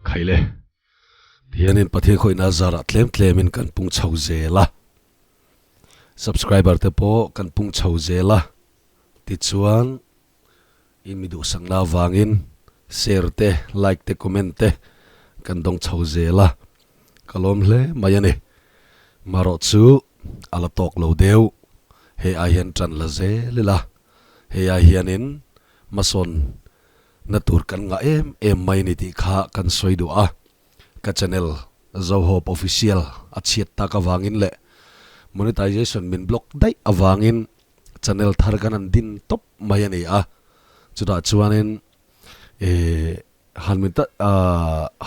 Khaile tihianin Pathian khawihna zarah tlem tlemin kan pung chho zel a, subscriber te pawh kan pung chho zel a, tichuan in mi duhsakna avangin share te, like te, comment te kan dawng chho zel a, ka lawm hle mai a ni. Marawh chu a la tawk lo deuh, hei ai hian tan la zel ila, hei ai hianin hmasawn na tur kan ngah em em mai ni tih kha kan sawi duh a, ka channel Zohope Official a chhiat tak avangin leh monetization min block daih avangin channel thar kan han din tawp mai a ni a, chutah chuanin ih han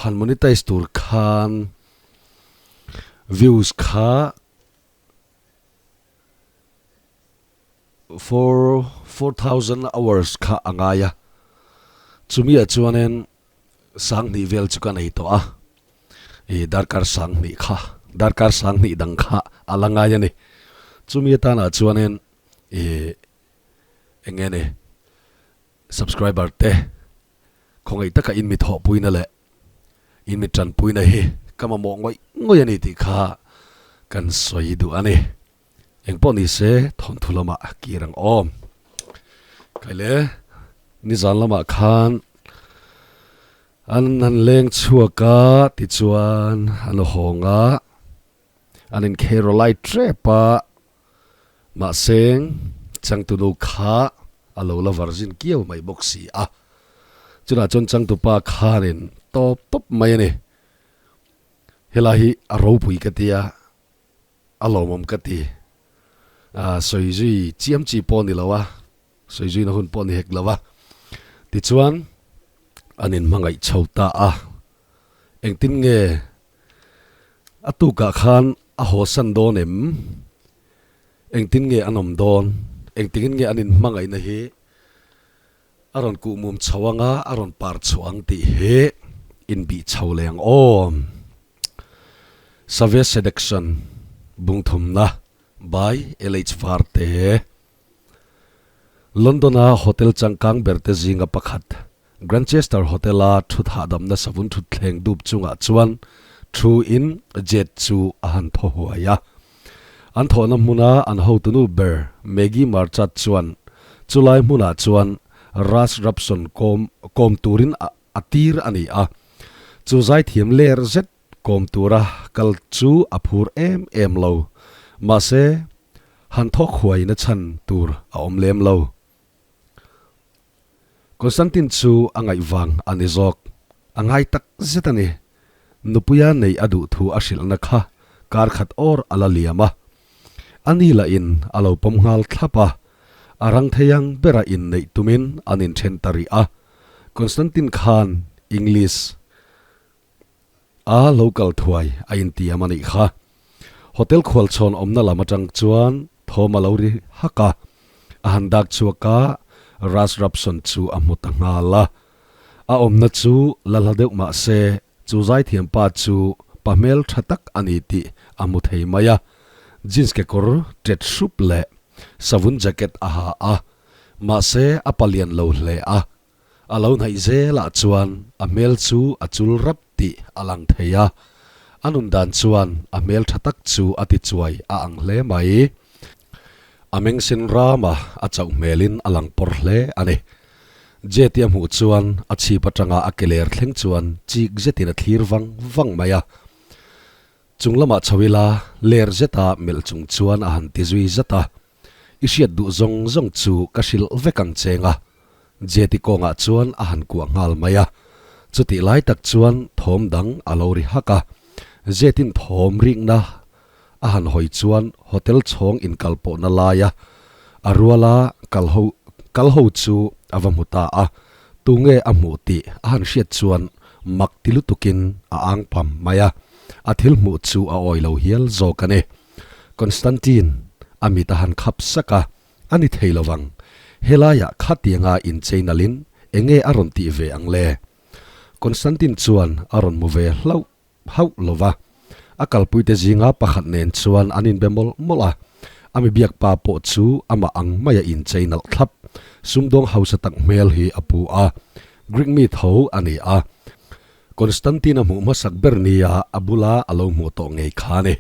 han monetize tur khan views kha 4000 hours kha a ngai a, chumi ah chuanin sanghnih vel chu ka nei tawh a, ih darkar sanghnih kha darkar sanghnih dang kha a la ngai a ni, chumi atanah chuanin ih eng nge ni subscriber te khawngaih taka in mi thawhpuina leh in mi tanpuina hi ka mamawh ngawih ngawih a ni tih kha kan sawi duh a ni. Engpawh ni se thawnthu lamah kir ang awm. Kaile nizan lamah khan an han leng chhuak a tichuan an hawng a, an inkhero lai tep a, mahse changtunu kha a lo la virgin kiau mai bawk si a. Chutah chuan changtupa khanin tawp tawp mai a ni. Helai hi a ropui ka ti a. A lawmawm ka ti. Sawi zui chiam chi pawh ni lo a, sawi zuina hun pawh ni hek lo a. Tichuan, an inhmangaih chho ta a. Engtin nge a tukah khan a hawsan dawn em? Engtin nge an awm dawn? Engtingin nge an inhmangaihna hi a rawn kuhmum chho anga a rawn par chhuah ang tih hi inbih chho leh ang aw. Save Seduction Bungthumna by LH Varte London-a hotel changkang berte zinga pakhat Grantchester Hotel-a thut hahdamna savun thutthleng dup chungah chuan thu in jet chu a han thaw huai a. An thawhna hmuna an hotunu ber Maggie Marchant chuan chulai hmunah chuan Russ Rabson kawm kawm turin a a tir a ni a, chu zaithiam ler zet kawm tura kal chu a phur em em lo. Mahse, han thawk huaina chhan tur a awm lem lo. Constantine chu a ngaih vang a ni zawk. A ngai tak zet a ni. Nupuia neih a duh thu a hrilhna kha kar khat awr a la liam a. A ni lahin a lo pawm nghal thlap a, a rang thei ang bera inneih tumin an inthen ta rih a. Constantine khan English a lo kal thuai a intiam a nih kha. Hotel khualchhawn awmna lam atang chuan thawm a lo ri hak a, a han dak chhuak a, Russ Rabson chu a hmu ta nghal a. A awmna chu la hla deuh mah se chu zaithiam pa chu pa hmel tha tak a ni tih a hmu thei mai a. Jeans kekawr tet hrup leh savun jacket a ha a, Mahse, a palian lo hle a, a lo hnaih zelah chuan a hmel chu a chul rap tih a lang thei a, a nun dan chuan a hmel tha tak chu a ti chuai a ang hle mai. A meng sen ram a, a chauh hmelin a lang pawr hle a ni. Jeti a hmuh chuan a chhip atanga a ke ler thleng chuan chik zetin a thlir vang vang mai a. Chung lamah chho ila ler zeta melh chung chuan a han ti zui zat a. I hriat duh zawng zawng chu ka hrilh vek ang cheng a, Jeti kawngah chuan a han kuah nghal mai a. Chutih lai tak chuan thawm dang a lo ri hak a, Jetin thawm rikna a han hawi chuan hotel chhawng inkal pawhna laia a ruala kal ho kal ho chu a va hmu ta a, tunge a hmuh tih a han hriat chuan mak ti lutukin a ang pam mai a, a thil hmuh chu a awi lo hial zawk a ni. Constantine a mit a han khap sak a, a ni thei lo vang. Helaiah khatianga inchei nalhin enge a rawn tih ve ang le? Constantine chuan a rawn hmu ve hlauh hauh lo va. A kalpuite zinga pakhat nen chuan an inbe mawlh mawlh a. A mi biak pa pawh chu amah ang maia inchei nalh thlap, sumdawng hausa tak hmel hi a pu a. Greek mi tho a ni a. Constantine-a hmuh hmasak ber nia a bula a lo hmuh tawh ngei kha a ni.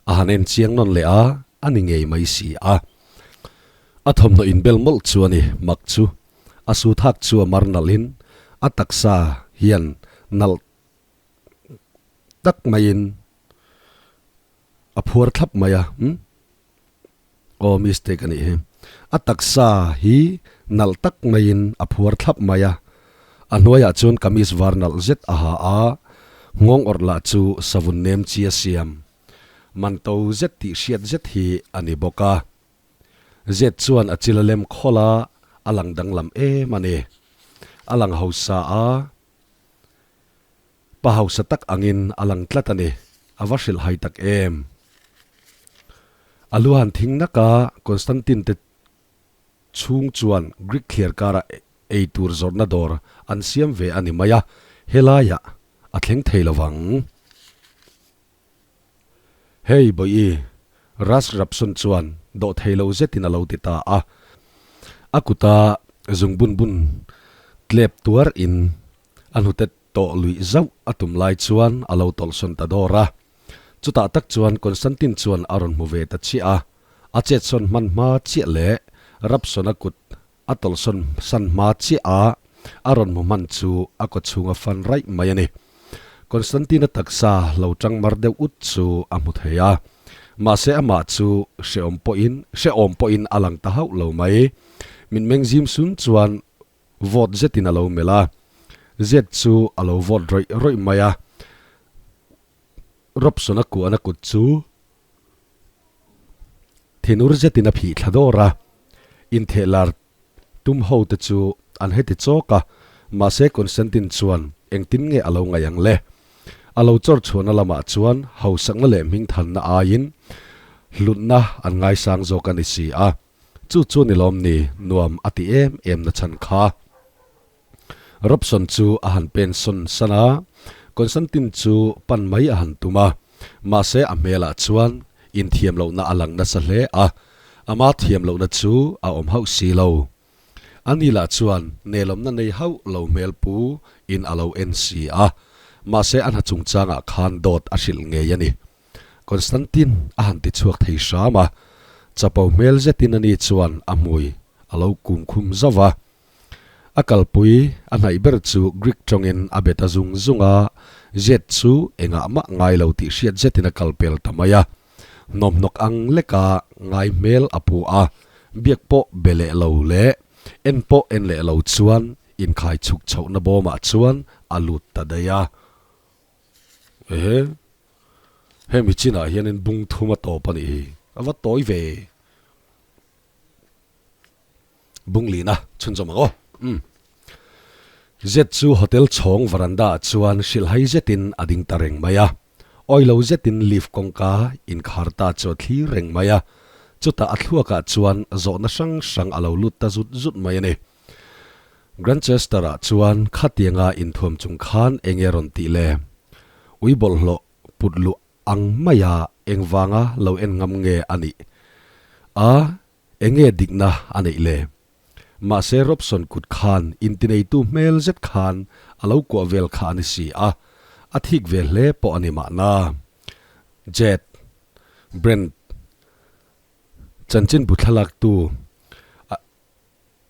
A han en chiang nawn leh a, a ni ngei mai si a. A thawmhnaw inbel mawlh chu a ni, mak chu. A su thak chu a mar nalhin a taksa hian nalh tak maiin a phuar thlap mai a, umm. Aw mistake a nih hi. A taksa hi nalh tak maiin a phuar thlap mai a, a hnuaiah chuan kamis var nalh zet a ha a, nghawng awrh lah chu savun nem chi a siam. Man to zet tih hriat zet hi a ni bawk a. Zet chuan a chil a lem khawlh a, a lang danglam em a ni. A lang hausa a. Pa hausa tak angin a lang tlat a ni. A va hrilh hai tak em? A lu han thing nak a, Constantine te chhung chuan Greek thliar karah ei tur zawrhna dawr an siam ve a ni mai a, helaiah a thleng thei lo vang. Hey Bawihi, Russ Rapson chuan dawh thei lo zetin a lo ti ta a. A kuta zungbun bun tlep tuar in A hnute tawh luih zauh a tum lai chuan a lo tawlhsawn ta dawr a. Chutah tak chuan Constantine chuan a rawn hmu ve ta chiah a. A chetsawn hman hma chiah leh Rapsona kut a tawlhsawn san hma chiah a a rawn hmu hman chu a kawchhung a fan raih mai a ni. Constantine-a taksa lo tang mar deuh ut chu a hmu thei a. Mahse amah chu hrehawm pawhin hrehawm pawhin a lang ta hauh lo mai. Mitmeng zim sun chuan Vawt zetin a lo melh a, zet chu a lo vawt rawih rawih mai a. Robson-a kuahna kut chu thinur zetin a phih thla dawr a, intheh lar tum ho te chu an heti chawk a, mahse Constantine chuan engtin nge a lo ngaih ang le? A lo chawr chhuahna lamah chuan hausakna leh hmingthanna aiin hlutna an ngaisang zawk a ni si a. Chu chu ni lawm ni nuam a ti em em na chhan kha. Robson chu a han pen sawn san a, Constantine chu pan mai a han tum a, mahse a hmelah chuan inthiam lohna a lang nasa hle a, ama thiam lohna chu a awm hauh si lo. Ani lah chuan nelawmna nei hauh lo hmel pu in a lo en si a, mahse a hna chungchangah khan dawt a hrilh ngei a ni. Constantine a han ti chhuak thei hram a, chapo hmel zetin ani chuan a hmui a lo kum khum zauh va. A kalpui a hnaih ber chu Greek tawngin a bet a zung zung a, Jet chu engah mah ngai lo tih hriat zetin a kal pel ta mai a. Hnawmhnawk ang leka ngai hmel a pu a, biak pawh be leh lo leh en pawh en leh lo chuan inkhai chhuk chhohna bawmah chuan a lut ta daih a. Ehe, hemi chinah hianin bung thum a tawp a nih hi, a va tawi ve. Bung lina chhunzawm ang aw. Umm. Zet chu hotel chhawng veranda ah chuan hrilhhai zetin a ding ta reng mai a. Awi lo zetin lift kawngka inkhar ta chu a thlir reng mai a. Chutah a thluakah chuan zawhna hrang hrang a lo lut ta zut zut mai a ni. Grantchester-ah chuan khatianga inthuam chung khan eng nge rawn tih le? Ui bawlhhlawh put luh ang maia engvanga lo en ngam nge a nih? A, eng nge dikna a neih le? Mahse Robson kut khan intineitu hmel zet khan a lo kuah vel kha a ni si a, a thik ve hle pawh a ni mahna. Jed, Brent, chanchinbu thlalaktu a.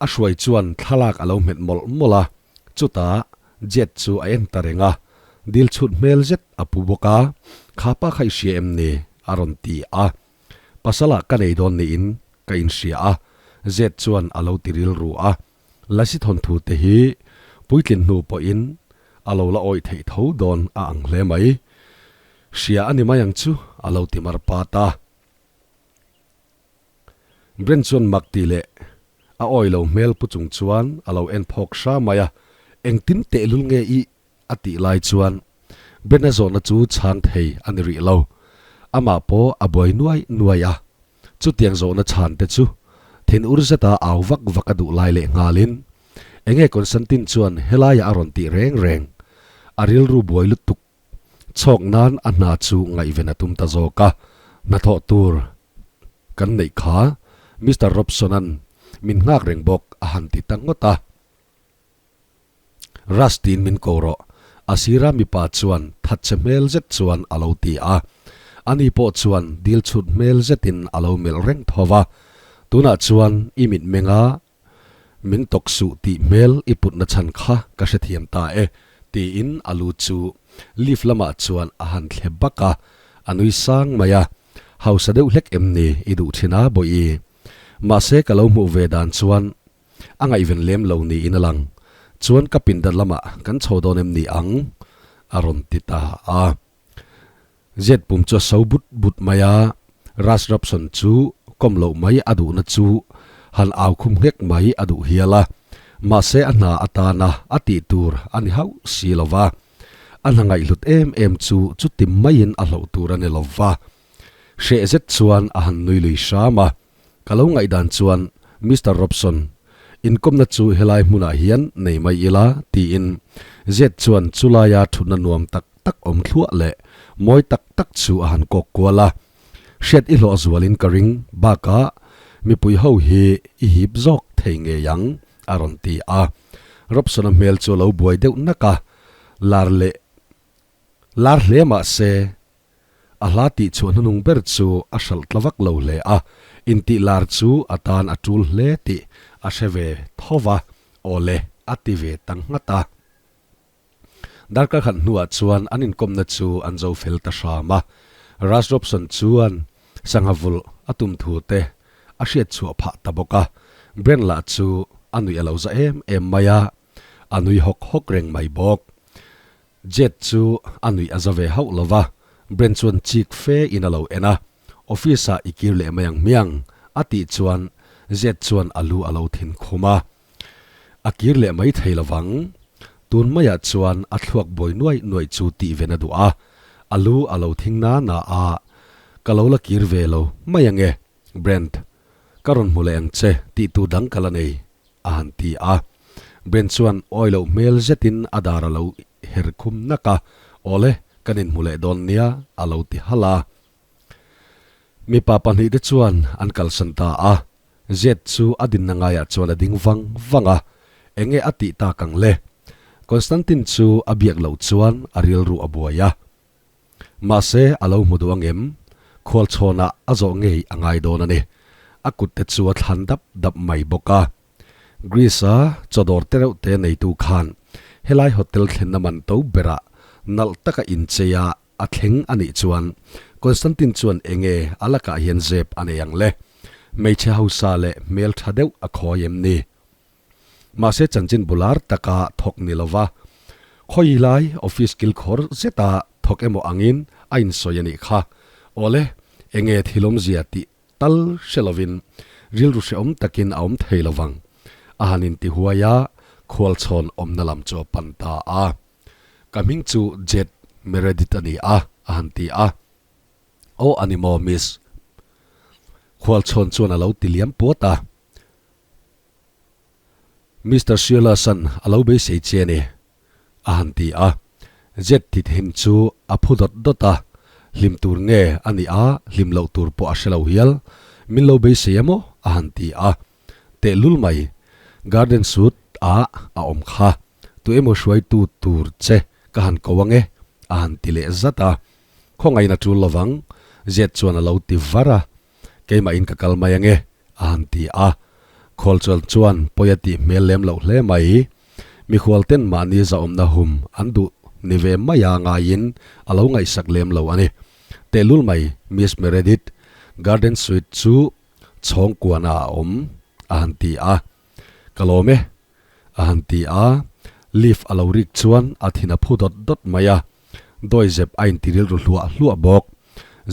A hruai chuan thlalak a lo hmet mawlh mawlh a, chutah Jet chu a en ta reng a, dil chhut hmel zet a pu bawk a, Kha pa kha i hria em ni? a rawn ti a. Pasalah ka nei dawn niin ka inhria a, Jet chuan a lo ti rilru a. Lasi thawnthu te hi puitlin hnu pawhin a lo la awih theih tho dawn a ang hle mai. Hria a ni mai ang chu a lo ti mar pat a. Brent chuan mak tih leh a awi lo hmel pu chung chuan a lo en phawk hra mai a, Engtin tehlul nge i? a tih lai chuan Brent-a zawhna chu chhang thei a ni rih lo. Amah pawh a buai nuai nuai a, chutiang zawhna chhan te chu thinur zeta au vak vak a duh lai leh nghalin enge Constantine chuan helaiah a rawn tih reng reng a rilru buai lutuk Chhawk nan a hna chu ngaihven a tum ta zawk a, hnathawh tur kan neih kha Mister Robson-a'n min nghak reng bawk a han ti ta ngawt a. Rush tiin min ko rawh. A sira mipa chuan thatchhe hmel zet chuan a lo ti a. Ani pawh chuan dil chhut hmel zetin a lo melh reng tho va. Tunah chuan i mitmenga min tawk suh tih hmel i putna chhan kha ka hrethiam ta e, tiin a lu chu lift lamah chuan a han thle bak a, a nui sang mai a. Hausa deuh hlek em ni i duh thin a, Bawihi? Mahse ka lo hmuh ve dan chuan a ngaihven lem lo niin a lang. Chuan ka pindan lamah kan chho dawn em ni ang? a rawn ti ta a. Zet pum chu a so but but mai a, Russ Robson chu kawm loh mai a duhna chu han au khum nghek mai a duh hial a. Mahse a hna atana a tih tur a ni hauh si lo va. A hna ngaihhlut em em chu chuti maiin a hloh tur a ni lo va. Hreh zet chuan a han nui lui hram a. Ka lo ngaihdan chuan Mister Robson, inkawmna chu helai hmunah hian nei mai ila tiin Zed chuan chulaia thutna nuam tak tak awm thluah leh mawi tak tak chu a han kawk kual a. Hriat i hlawh zualin ka ring bakah mipui ho hi i hip zawk thei ngei ang a rawn ti a. Robson-a hmel chu a lo buai deuh nak a, lar leh lar hle mah se A hla tih chhuah hnunung ber chu a hralh tla vak lo hle a, intih lar chu a tan a tul hle tih a hre ve tho va, aw le a ti ve ta nghat a. Darkar khat hnuah chuan an inkawmna chu an zo fel ta hram a, Russ Robson chuan sangha vulh a tum thu te a hriat chhuah phah ta bawk a, Brent lah chu a nuih a lo za em em mai a, a nui hawk hawk reng mai bawk. Jet chu a nuih a za ve hauh lo va, Brent chuan chik fe in a lo en a, Office ah i kir leh mai ang hmiang, a tih chuan Jet chuan a lu a lo thin khum a. A kir leh mai thei lo vang. Tun maiah chuan a thluak buai nuai nuai chu tih ven a duh a, a lu a lo thing na na a, Ka lo la kir ve lo mai ang e, Brent. Ka rawn hmu leh ang che tih tur dang ka la nei. a han ti a. Brent chuan awi loh hmel zetin a dar a lo her khum nak a, Awle, kan inhmu leh dawn nia, a lo ti halh a. Mipa pahnihte chuan an kalsan ta a, Zed chu a dinna ngaiah chuan a ding vang vang a, Enge a tih tak ang le? Constantine chu a biak loh chuan a rilru a buai a. Mahse, a lo hmu duh angem? Khualchhawnah a zawh ngei a ngai dawn a ni. A kutte chu a thlan dap dap mai bawk a. Greece-a chawdawr te reuh te neitu khan helai hotel thlenna man to berah nalh taka inchei a a thleng a nih chuan Constantine chuan enge a lakah hian zep a nei ang le? Hmeichhe hausa leh hmeltha deuh a khawi em ni? Mahse chanchin bular taka thawk ni lova, khawi lai office kilkhawr zeta thawk emaw angin a insawi a nih kha. Awle, enge thil awmzia tih tal hre lovin rilru hrehawm takin a awm thei lovang. A han inti huai a, khualchhawn awmna lam chu a pan ta a. Ka hming chu Jed Meredith a ni a, a han ti a. Aw a ni maw, Miss? Khualchhawn chuan a lo ti liam puat a. Mister Silas-a'n a lo beisei che a ni, a han ti a. Jet ti thin chu a phu dawt dawt a, hlim tur nge a nih a, hlim loh tur pawh a hre lo hial. Min lo beisei a maw? a han ti a. Tehlul mai, garden suit ah a awm kha. Tu emaw hruaitu tur che ka han ko ang e, a han ti leh zat a. Khawngaihna tul lovang, Jet chuan a lo ti var a. Keimahin ka kal mai ang e, a han ti a. Khualchuan chuan pawi a tih hmel lem loh hle mai. Mikhual ten mahni zahawmna hum an duh ni ve mai a ngaiin a lo ngaihsak lem lo a ni. Tehlul mai Miss Meredith, Garden Suite chu chhawng kuana a awm, a han ti a. Ka lawm e, a han ti a. Lift a lo rik chuan a thin a phu dawt dawt mai a. Dawizep a inti rilru hluah hluah bawk.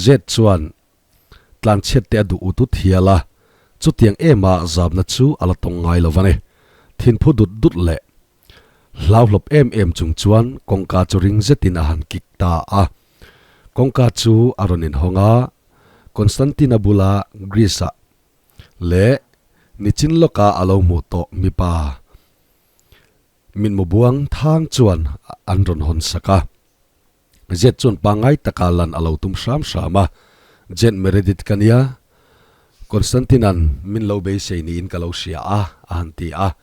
Zed chuan Tlanchhiat te a duh ut ut hial a, chutiang ema zamna chu a la tawng ngai lo va ni. Thinphu dut dut leh hlauhlawp em em chung chuan kawngka chu ring zetin a han kik ta a. Kawngka chu a rawn inhawng a, Constantina bula Greece-ah leh nichin lawka a lo hmuh tawh mipa mitmu buang thang chuan an rawn hawn sak a. Jet chuan pangngai taka lan a lo tum hram hram a, Jet Meredith ka nia, Constantine-a'n min lo beisei niin ka lo hria a, a han ti a.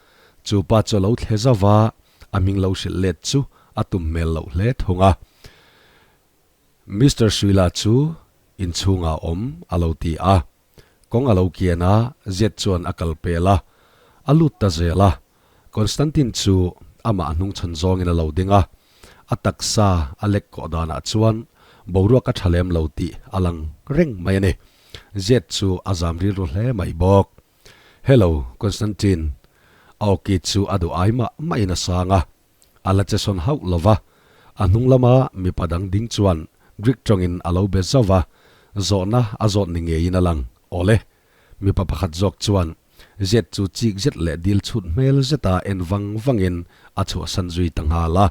Chu pa chu a lo thle zauh va, a hming lo hrilh let chu a tum hmel loh hle thung a. Mister Suila chu inchhungah awm a lo ti a. Kawng a lo kian a, Zet chuan a kal pel a, a lut ta zel a. Constantine chu amah hnungchhawn zawngin a lo ding a, a taksa a lek kawh danah chuan boruak a tha lem lo tih a lang reng mai a ni. Zet chu a zam rilru hle mai bawk. Hello, Constantine. A awki chu a duh ai mah mahin a sang a, a la che sawn hauh lo va, a hnung lama mipa dang ding chuan Greek tawngin a lo be zauh va, zawhna a zawt ni ngeiin a lang. Awle! Mipa pakhat zawk chuan zet chu chik zet leh dil chhut hmel zeta en vang vangin a chhuahsan zui ta nghal a.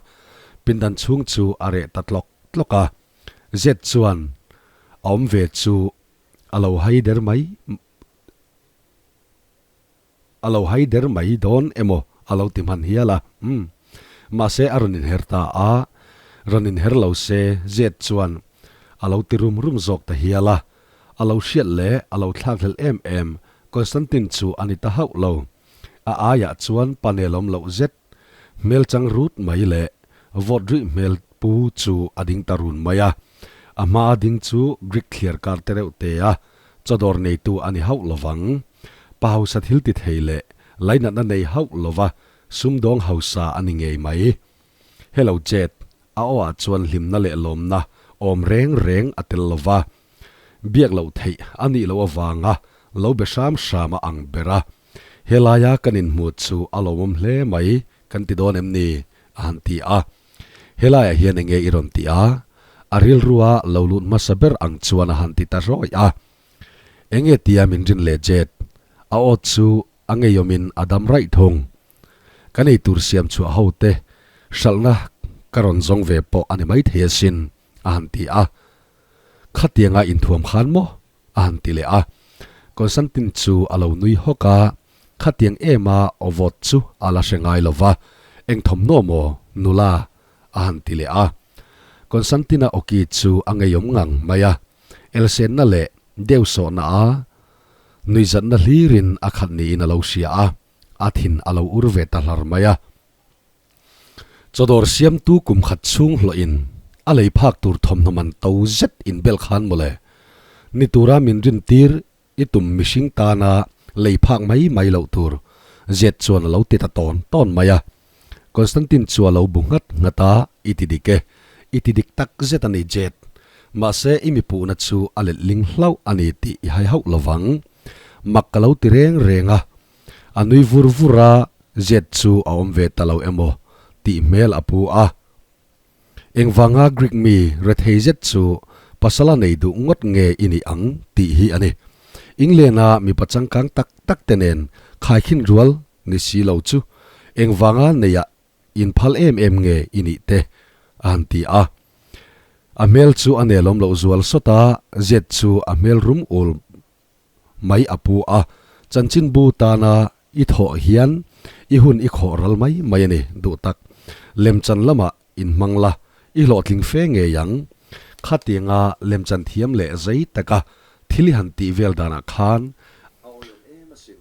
Pindan chhung chu a reh ta tlawk tlawk a. Zet chuan a awm ve chu a lo hai der mai A lo hai der mai dawn emaw a lo ti hman hial a, umm. Mahse a rawn inher ta a, rawn inher lo se Zet chuan a lo ti rum rum zawk ta hial a. A lo hriat leh a lo thlakhlelh em em Constantine chu a ni ta hauh lo. A aiah chuan pa nelawm loh zet, hmel chang rut mai leh vawt ruih hmel pu chu a ding ta run mai a. A hmaa ding chu Greek thliar kar te reuh te a, chawdawr neitu a ni hauh lovang. Pa hausa thil ti thei leh lainatna nei hauh lova sumdawng hausa a ni ngei mai. Hello Jet, a aw ah chuan hlimna leh lawmna awm reng reng a tel lova, biak loh theih a nih loh avanga lo be hram hram a ang ber a. Helaia kan inhmu chu a lawmawm hle mai kan ti dawn em ni? a han ti a. Helaiah hian enge i rawn ti a? A rilrua lo lut hmasa ber ang chuan a han ti ta rawih a. Enge tia min rin leh Jet? A aw chu a ngeiawmin a dam raih thung. Kan ei tur siam chhuah ho te hralhna ka rawn zawng ve pawh a ni maithei asin, a han ti a. Khatianga inthuam khan maw? a han ti leh a. Constantine chu a lo nui hawk a, Khatiang ema aw vawt chu a la hre ngai lo va, Eng thawmhnaw maw, nula? a han ti leh a. Constantine-a awki chu a ngeiawm ngang mai a. Elsenna leh deuhsawhna a nuihzatna hlirin a khat niin a lo hria a, a thin a lo ur ve ta hlar mai a. Chawdawr siamtu kum khat chhung hlawhin a lei phak tur thawmhnaw man to zet inbel khan mawle. Ni tura min rintir i tum mihring tana lei phak mai mai loh tur zet chuan a lo ti ta tawn tawn mai a. Constantine chu a lo bu nghat nghat a, I ti dik e, i ti dik tak zet a ni Jet. Mahse i mi puhna chu a let ling hlauh a ni tih i hai hauh lovang. Mak ka lo ti reng reng a. A nui vur vur a, Jet chu a awm ve ta lo emaw tih hmel a pu a. Engvanga Greek mi rethei zet chu pasala nei duh ngawt nge i nih ang tih hi a ni. England-a mipa changkang tak tak te nen khaikhin rual ni si lo chu engvanga neiah inphal em em nge i nih te a han ti a. A hmel chu a nelawm loh zual sawt a, zet chu a hmel rum ul mai a pu a, chanchinbu tana i thawh hian i hun i khawh ral mai mai a ni duh tak. Lemchan lamah inhmang la, i hlawhtling fe ngei ang. Khatianga lemchan thiam leh zei taka thil i han tih vel danah khan a awihawm em asin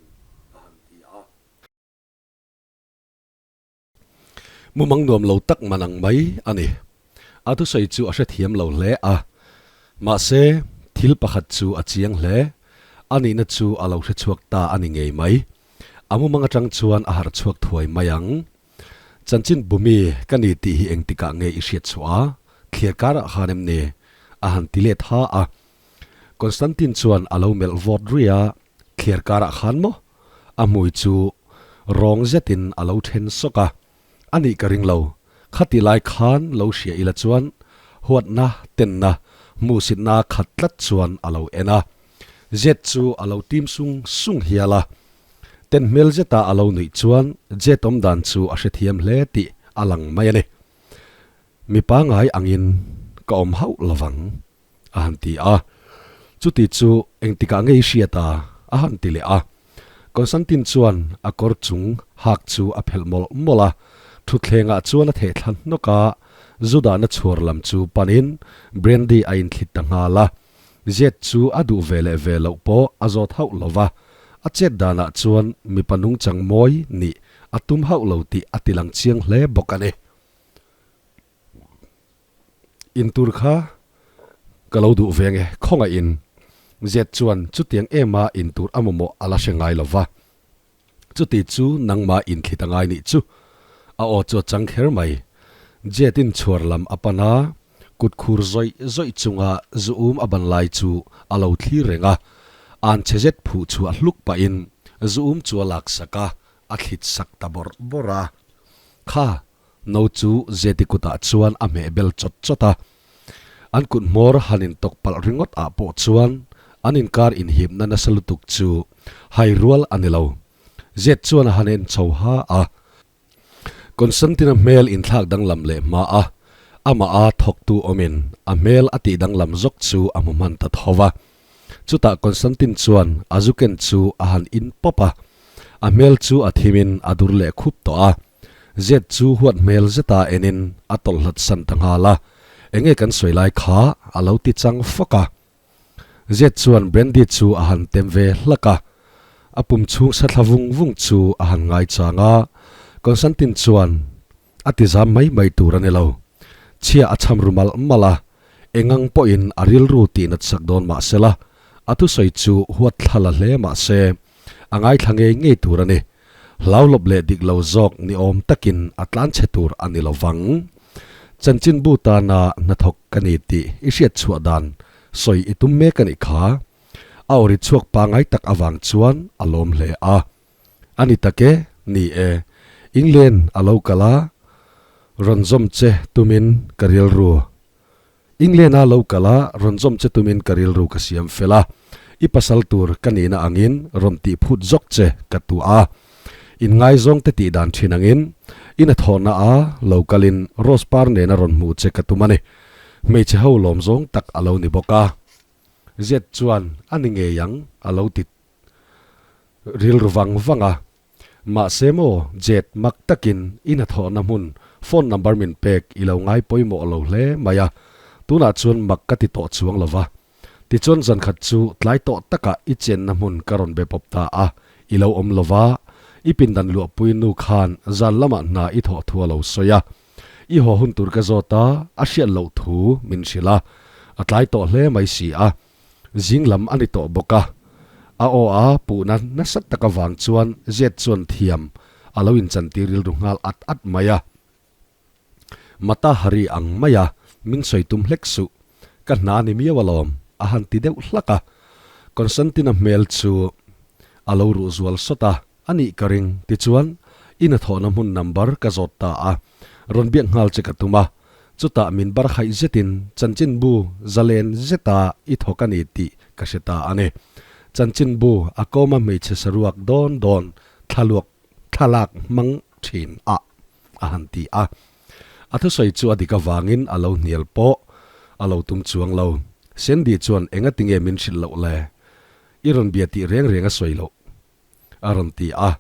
a han ti a. Mumang nuam lo tak man ang mai a ni. A thusawi chu a hrethiam lo hle a. Mahse, thil pakhat chu a chiang hle. A nihna chu a lo hrechhuak ta a ni ngei mai. A mumang atang chuan a harh chhuak thuai mai ang. Chanchin bumi ka ni tih hi engtikah nge i hriat chhuah a? Thliar karah khan em ni? A han ti let ha a. Constantine chuan a lo melh vawt ruih a, Thliar karah khan maw? A hmui chu rawng zetin a lo then sawk a, A nih ka ring lo. Khati lai khan lo hria ila chuan huatna, tenna, hmuhsitna khat tlat chuan a lo en a. Jet chu a lo tim sung sung hial a. Ten hmel zeta a lo nuih chuan Jet awm dan chu a hrethiam hle tih a lang mai a ni. Mi pangai angin ka awm hauh lovang. a han ti a. Chuti chu engtikah nge i hriat a? a han ti leh a. Constantine chuan a kawr chung hak chu a phelh mawlh mawlh a, thutthlengah chuan a theh thla hnawk a, Judahna chhuar lam chu panin brandy a inthlit ta nghal a. Zet chu a duh ve leh ve loh pawh a zawt hauh lo va, a chet danah chuan mipa nungchang mawi nih a tum hauh lo tih a tilang chiang hle bawk a ni. In tur kha ka lo duh ve nge khawngaih in. Zet chuan chutiang ema in tur a mamawh a la hre ngai lo va. Chuti chu nangmah inthlit a ngai nih chu. A aw chu a chang kher mai. Jet in chhuar lam a pan a, kut khur zawih zawih chunga zu um a ban lai chu a lo thlir reng a. An chhe zet phuh chhuah hluk pahin zu um chu a lak sak a, a thlit sak ta bawrh bawrh a. Kha no chu Zeti kutah chuan a hmeh bel chawt chawt a. An kut hmawr han intawk palh ringawt ah pawh chuan an inkar inhipna nasa lutuk chu hai rual a ni lo. Zet chuan a han en chho ha a. Constantine-a hmel inthlak danglam leh hma a, amah a thawktu awmin a hmel a tih danglam zawk chu a hmu hman ta tho va. Chutah Constantine chuan a zu ken chu a han in pawp a, a hmel chu a thimin a dur leh khup tawh a. Zet chu huat hmel zeta enin a tawlh hlat san ta nghal a, Enge kan sawi lai kha? a lo ti chang fak a. Zet chuan brandy chu a han tem ve hlak a, a pum chhung sa thla vung vung chu a han ngaichang a, Constantine chuan a ti zam mai mai tur a ni lo. Chhia a cham ru malh malh a, engang pawhin a rilru tih nat sak dawn mah sela, a thusawi chu huat thla la hle mah se, a ngaithla ngei ngei tur a ni. Hlaulawp leh dik lo zawk ni awm takin a tlan chhe tur a ni lo vang. Chanchinbu tana hnathawk ka ni tih i hriat chhuah dan sawi i tum mek a nih kha. A awri chhuak pangai tak avang chuan a lawm hle a. A ni tak e, ni e. England a lo kal a, rawn zawm che tumin ka rilru. England a lo kal a, rawn zawm che tumin ka rilru ka siam fel a. I pasal tur ka nihna angin rawn tih phut zawk che ka tuah a. Inngaizawng te tih dan thin angin i hnathawhna a lo kalin Rose par nena rawn hmuh che ka tum a ni. Hmeichhe ho lawm zawng tak a lo ni bawk a. Zet chuan a ni ngei ang a lo ti rilru vang vang a. Mahse maw, Jet mak takin i hnathawhna hmun phone number min pek i lo ngai pawimawh lo hle mai a, tunah chuan mak ka ti tawh chuang lo va. Tichuan zankhat chu tlai tawh takah i chenna hmun ka rawn be pawp ta a, i lo awm lo va, i pindan luahpui nu khan zan lamah hna i thawh thu a lo sawi a. I haw hun tur ka zawt a, a hriat loh thu min hrilh a, a tlai tawh hle mai si a. Zing lam a ni tawh bawk a, a aw a puhna nasa tak avang chuan Zet chuan thiam a lo inchantir rilru nghal at at mai a. Mata Hari ang mai a, min sawi tum hlek suh, ka hna ni miau alawm, a han ti deuh hlak a. Constantine-a hmel chu a lo ruh zual sawt a, a nih ka ring, tichuan i hnathawhna hmun number ka zawt ta a, rawn biak nghal che ka tum a, Chutah min bar haih zetin chanchinbu zalen zeta i thawk a ni tih ka hre ta a ni. Chanchinbu a kawma hmeichhe saruak dawn dawn thlaluak thlalak hmang thin a a han ti a. A thusawi chu a dik avangin a lo hnial pawh a lo tum chuang lo. Sandy chuan engatinge min hrilh loh le? I rawn bia tih reng reng a sawi loh. A rawn ti a,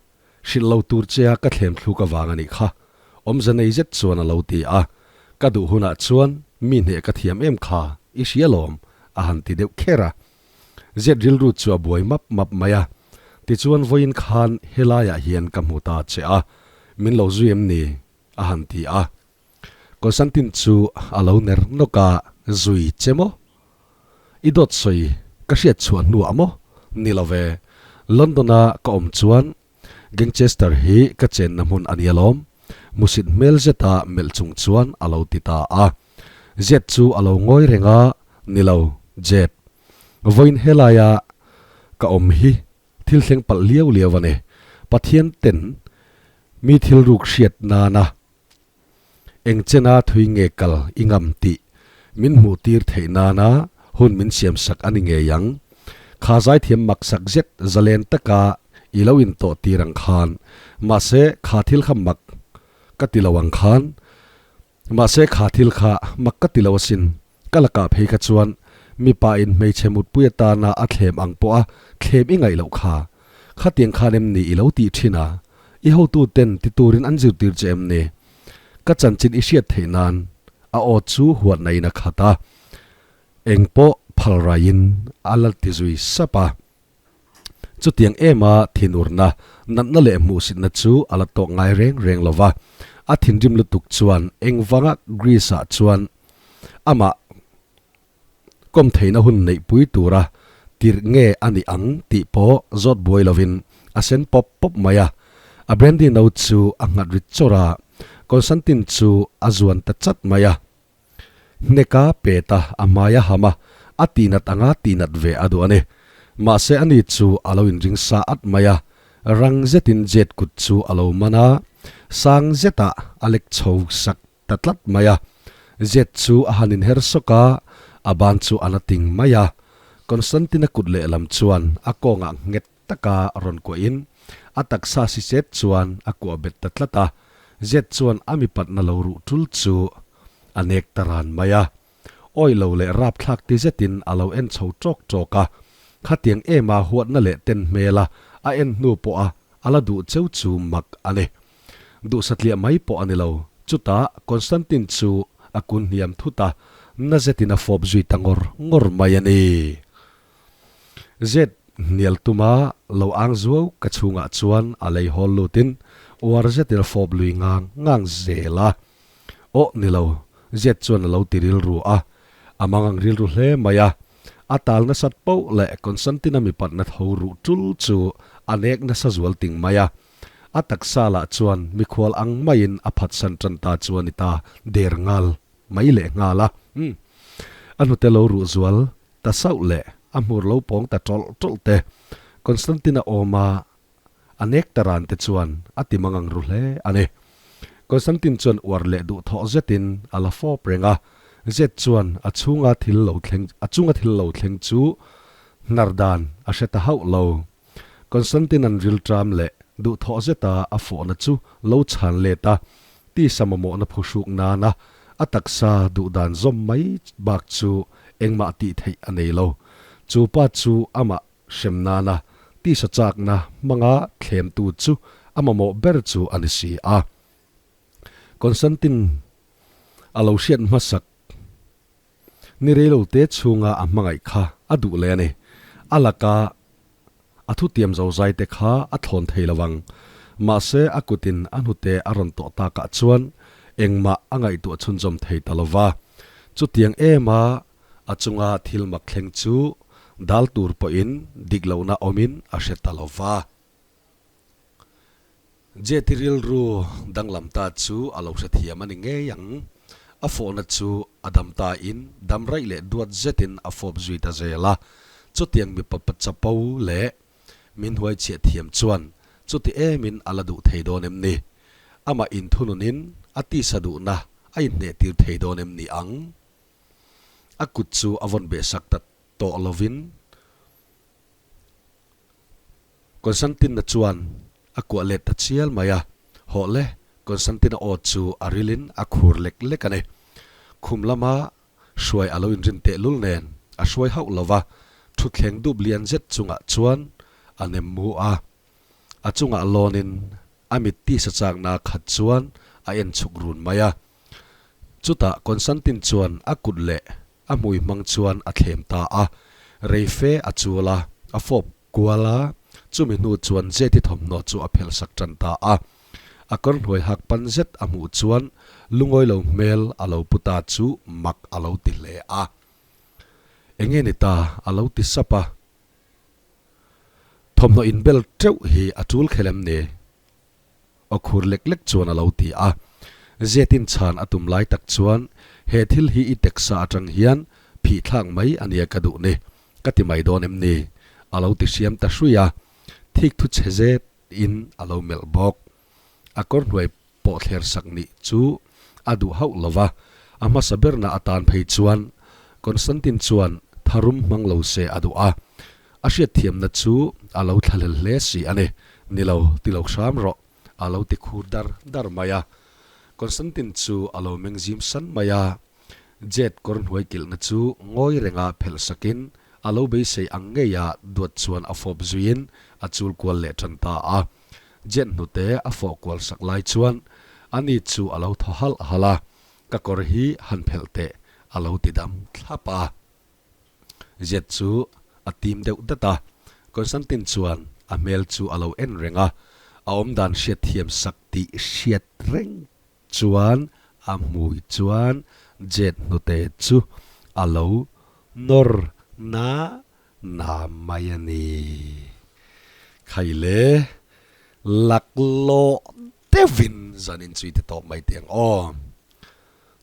hrilh lo tur che a ka thlem thluk avang a nih kha. Awmze nei zet chuan a lo ti a, ka duh hunah chuan mi hneh ka thiam em kha i hria lawm a han ti deuh kher a. Zet rilru chu a buai map map mai a, tichuan vawiin khan helaiah hian ka hmu ta che a, min lo zui em ni? a han ti a. Constantine chu a lo ner nawk a, Zui che maw? I dawt sawi ka hriat chhuah hnuah maw? Ni lo ve. London-a ka awm chuan Gangchester hi ka chenna hmun a ni alawm. Musit hmel zeta melh chung chuan a lo ti ta a. Jet chu a lo ngawi reng a, Ni lo, Jet. Vawiin helaia ka awm hi thil thleng palh liau liau a ni. Pathian ten mi thil ruk hriat nana Eng chena thui nge kal i ngam tih min hmuh tir theih nana hun min siam sak a ni ngei ang. Kha zaithiam mak sak zet zalen taka i lo in tawh tir ang khan, mahse kha thil kha mak ka ti lo ang khan, mahse kha thil kha mak ka ti lo asin, ka lakah phei kha chuan mipa in hmeichhe mutpui atana a thlem ang pawha thlem i ngaih loh kha, khatiang khan em ni i lo tih thin a? I hotu ten ti turin an zirtir che em ni? Ka chanchin i hriat theih nan a aw chu huatna in a khat a, eng pawh phal raiin a la ti zui sap a. Chutiang ema thinurna, natna leh hmuhsitna chu a la tawk ngai reng reng lo va, a thinrim lutuk chuan engvanga Greece-ah chuan. Amah kawm theihna hun neihpui tura tirh nge a nih ang tih pawh zawt buai lovin a sen pawp pawp mai a. A brandy no chu a nghat rit chawrh a, Constantine chu a zuan ta chat mai a. Hneka pet a, a hmai a ham a, a tihnat anga tihnat ve a duh a ni. Mahse ani chu a lo inring sa at mai a, rang zetin jet kut chu a lo man a, sang zetah a lek chho sak ta tlat mai a. Jet chu a han inher sawk a, a ban chu a la ting mai a. Constantine-a kut lehlam chuan a kawngah nghet taka rawn kuahin a taksa si chet chuan a kuah bet ta tlat a, Jet chuan a mipatna lo ruh tul chu a nek ta ran mai a. Awih lo leh rapthlak ti zetin a lo en chho tawk tawk a, khatiang ema huatna leh ten hmela a en hnu pawha a la duh cheu chu mak a ni. Duh satliah mai pawh a ni lo. Chutah Constantine chu a kun hniam thut a, na zetin a fawp zui ta ngawr ngawr mai a ni. Zet hnial tuma lo ang zuau ka chhungah chuan a lei hawl lutin uar zetin a fawp lui ngang ngang zel a. Aw ni lo, Zet chuan a lo ti rilru a, a mangang rilru hle mai a. A tal nasat poh leh Constantine-a mipatna tho ruh tul chu a nek nasa zual ting mai a. A taksa lah chuan mikhual ang maiin a phatsan tan ta chu a ni ta der ngal mai leh nghal a. Umm. A hnute lo ruh zual ta sauh leh a hmur lo pawng ta tawlh tawlh te, Constantine-a awma a nek ta ran te chuan a ti mangang ru hle a ni. Constantine chuan uar leh duhthawh zetin a la fawp reng a, Zet chuan a chhunga thil lo thleng a chunga thil lo thleng chu hnar dan a hre ta hauh lo. Constantine-a'n rilṭam leh duhthawh zeta a fawhna chu lo chhan let a, tisa mamawhna phuhruk nana a taksa duhdan zawm mai bak chu engmah tih theih a nei lo. Chu pa chu amah hrem nana tisa chakna hmanga thlemtu chu a mamawh ber chu a ni si a. Constantine a lo hriat hmasak. Ni reilote chhunga a hmangaih kha a duh leh a ni. A laka a thutiam zozai te kha a thlawn thei lo ang. Mahse a kutin a hnute a rawn tawh takah chuan engmah a ngaihtuah chhunzawm thei ta lo va. Chutiang ema a chunga thil mak thleng chu dal tur pawhin dik lohna awmin a hre ta lo va. Jeti rilru danglam ta chu a lo hrethiam a ni ngei ang. A fawhna chu a dam ta in dam raih leh duat zetin a fawp zui ta zel a. Chutiang mipa chapo leh min huaichhiah thiam chuan chuti emin a la duh thei dawn em ni? Amah inthununin a tisa duhna a inhnehtir thei dawn em ni ang? A kut chu a vawn behsak ta tawh lovin. Constantine-a chuan a kuah let ta chial mai a, Hawh le, Constantine-a aw chu a rilin a khur lek lek a ni. Khum lama hruai a lo inrin tehlul nen a hruai hauh lo va, thutthleng dup lian zet chungah chuan a nem mu a. A chungah lawnin a mit tisa chakna khat chuan a en chhuk run mai a. Chutah Constantine chuan a kut leh a hmui hmang chuan a thlem ta a, reife a chul a, a fawp kual a, chumi hnu chuan Jeti thawmhnaw chu a phelh sak tan ta a. A kawr hnuai hak pan zet a hmuh chuan lungawi lo hmel a lo pu ta chu mak a lo ti hle a. Enge ni ta? a lo ti sap a. Thawmhnaw inbel teuh hi a tul khelh em ni? Aw khur lek lek chuan a lo ti a. Zetin chhan a tum lai tak chuan he thil hi i taksa atang hian phih thlak mai a nia ka duh ni, ka ti mai dawn em ni? A lo ti hriam ta hrui a. Thik thu chhe zet in a lo melh bawk. A kawr hnuai pawh thler sak nih chu a duh hauh lo va, a hmasa berna atan phei chuan Constantine chuan tharum hmang lo se a duh a. A hriatthiamna chu a lo thlahlel hle si a ni. Ni lo, ti lo hram rawh, a lo ti khur dar dar mai a. Constantine chu a lo meng zim san mai a. Jet kawr hnuai kilhna chu ngawi renga phelh sakin a lo beisei ang ngeia duat chuan a fawp zuiin a chul kual leh tan ta a. Jet hnute a fawh kual sak lai chuan ani chu a lo thaw halh halh a, Ka kawr hi han phelh teh, a lo ti dam thlap a. Zet chu a tim deuh dat a, Constantine chuan a hmel chu a lo en reng a, a awmdan hriatthiam sak tih hriat reng chuan a hmui chuan Jade hnute chu a lo nawr na na mai a ni. Khaile laklawh deuhin zanin chu i ti tawp mai teh ang aw.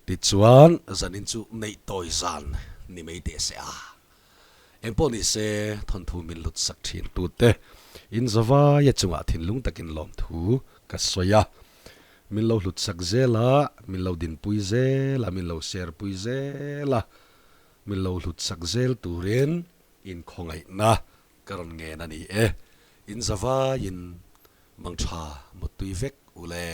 Tichuan zanin chu neih tawi zan ni mai teh se a. Engpawh ni se thawnthu min lut sak thin tute in zavaia chungah thinlung takin lawmthu ka sawi a. Min lo hlut sak zel a, min lo dinpui zel a, min lo share pui zel a, min lo hlut sak zel turin inkhawngaihna ka rawn ngen a ni e. In zavaiin mangtha mutui vek ule.